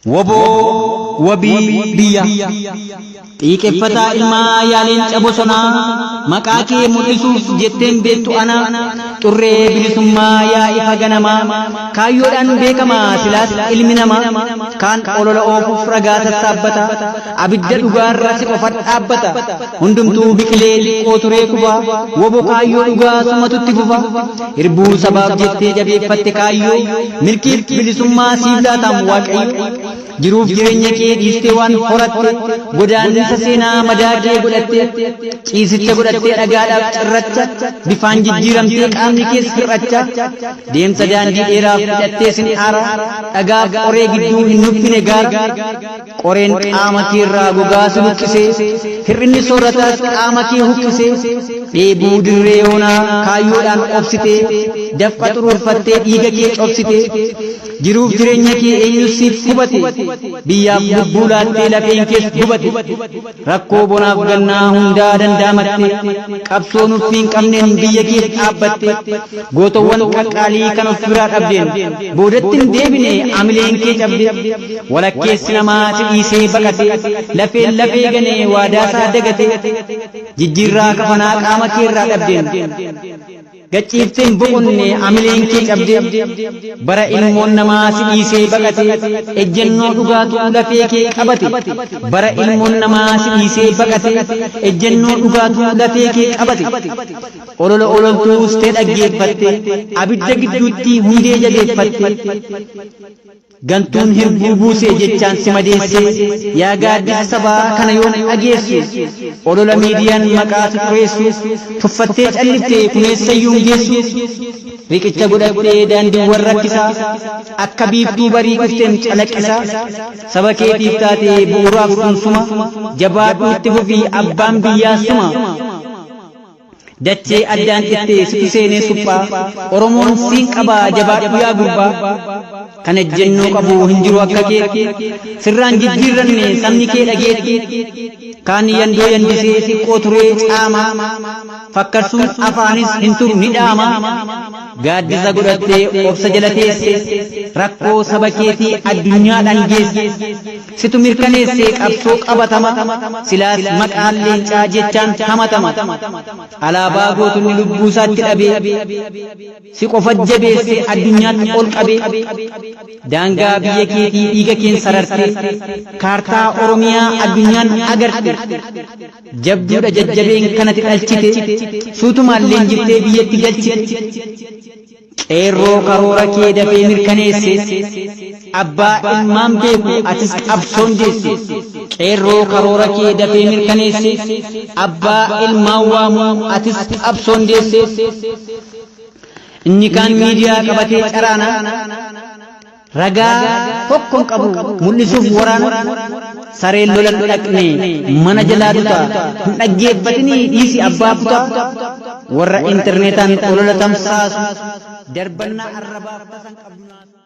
Woboo wabii biyya xiiqeffataa ilmaa yaa leenca bosonaa maqaa kee mul'isuuf jetteen beektu ana xurree bilisummaa yaa ifa ganamaa kaayyoodhaan beekama silaas ilmi namaa kaan olola oofuuf ragaa sassaabbata abidda dhugaarra si qofa dhaabbata hundumtuu biqilee xiqqoo turee kufa wobo kaayyoo dhugaa sumatutti fufa hirbuu sabaaf jettee jabeeffatte kaayyoo milkiif bilisummaa siif laataam waaqayyo jiruuf jireenya kee dhiistee waan horatte godaannisa seenaa madaa kee godhatte ciisicha godhattee dhagaadhaaf cirracha bifaan jijjiiramtee qaamni kees hir'acha deemsa daandii dheeraaf hidhattee sin aara dhagaaf qoree gidduu hin nuffine gaara qoreen qaama keerraa gogaa si luqqisee hir'inni soorataas qaama kee huqqisee dheebuu dirree yoonaa kaayyoodhaan obsitee dafqa xuruurfattee dhiiga kee cobsitee jiruuf jireenya kee eenyu siif hubate biyyaaf lubbuu laattee lafeen kees gubate rakkoo bonaaf gannaa hundaa dandaamatte qabsoo nuffii hin qabneen biyya keef dhaabbatte gootowwan qaqqaalii kan of biraa dhabdeen boodatti hin deebine amileen kee cabde walakkeessi namaa si dhiisee baqate lafeen lafee ganee waadaasaa dagate jijjiirraa kafanaa qaama keerraa dhabdeen Gachiifteen boqonne amileen kee cabde bara ilmoon namaa si dhiisee baqate ejjennoo dhugaatu lafee kee qabate bara ilmoon namaa si dhiisee baqate ejjennoo dhugaatu lafee kee qabate olola ololtuu ustee dhaggeeffatte abidda gidduutti hundee jabeeffatte Gantuun hirbuu buuse jechaan si madeessee yaa gaaddisa sabaa kana yoon dhageessu olola miidiyaan maqaa si xureessu tuffattee calliftee kuneessayyuun geessu riqicha godhattee daandiiwwan rakkisaa akka biiftuu barii dhufteen calaqqisaa saba keetiif taatee bu'uuraaf sunsuma jabaadhu itti fufii abbaan biyyaa suma. Dachee addaan cittee situ seenee suphaa Oromoon siin qabaa jabaadhu yaa gurbaa kan ejjennoo qabu hin jiru akka keetti sirraan jijjiirranne sabni kee dhageetti kaan yandoo yandisee xiqqoo turee caama fakkarsuun afaanis hin turu ni dhaama gaaddisa godhattee obsa jala teesse rakkoo saba keetii addunyaadhaan geesse situ mirkaneesse qabsoo qabatama silaas maqaan leencaa jechaan hamatama alaabaa gootonni lubbuu isaatti dhabee si qofa jabeesse addunyaatti ol qabee daangaa biyya keetii dhiiga keen sararte kaartaa oromiyaa addunyaan agarte jabduudha jajjabeen kanatti dhalchite suutumaan leenjiftee biyyatti galchite qeerroo karoora kee dafee mirkaneesse abbaa ilmaan beeku atis qabsoon deesse qeerroo karoora kee dafee mirkaneesse abbaa ilmaan waamuu atis qabsoon deesse inni kaan miidiyaa qabatee caraana ragaa tokko hin qabu mul'isuuf waraana sareen lolan dhaqne mana jalaa duta hin dhaggeeffatinii dhiisi abbaa kutaa warra intarneetaan olola tamsaasu darbannaa arrabaaf tasan qabdu naasu.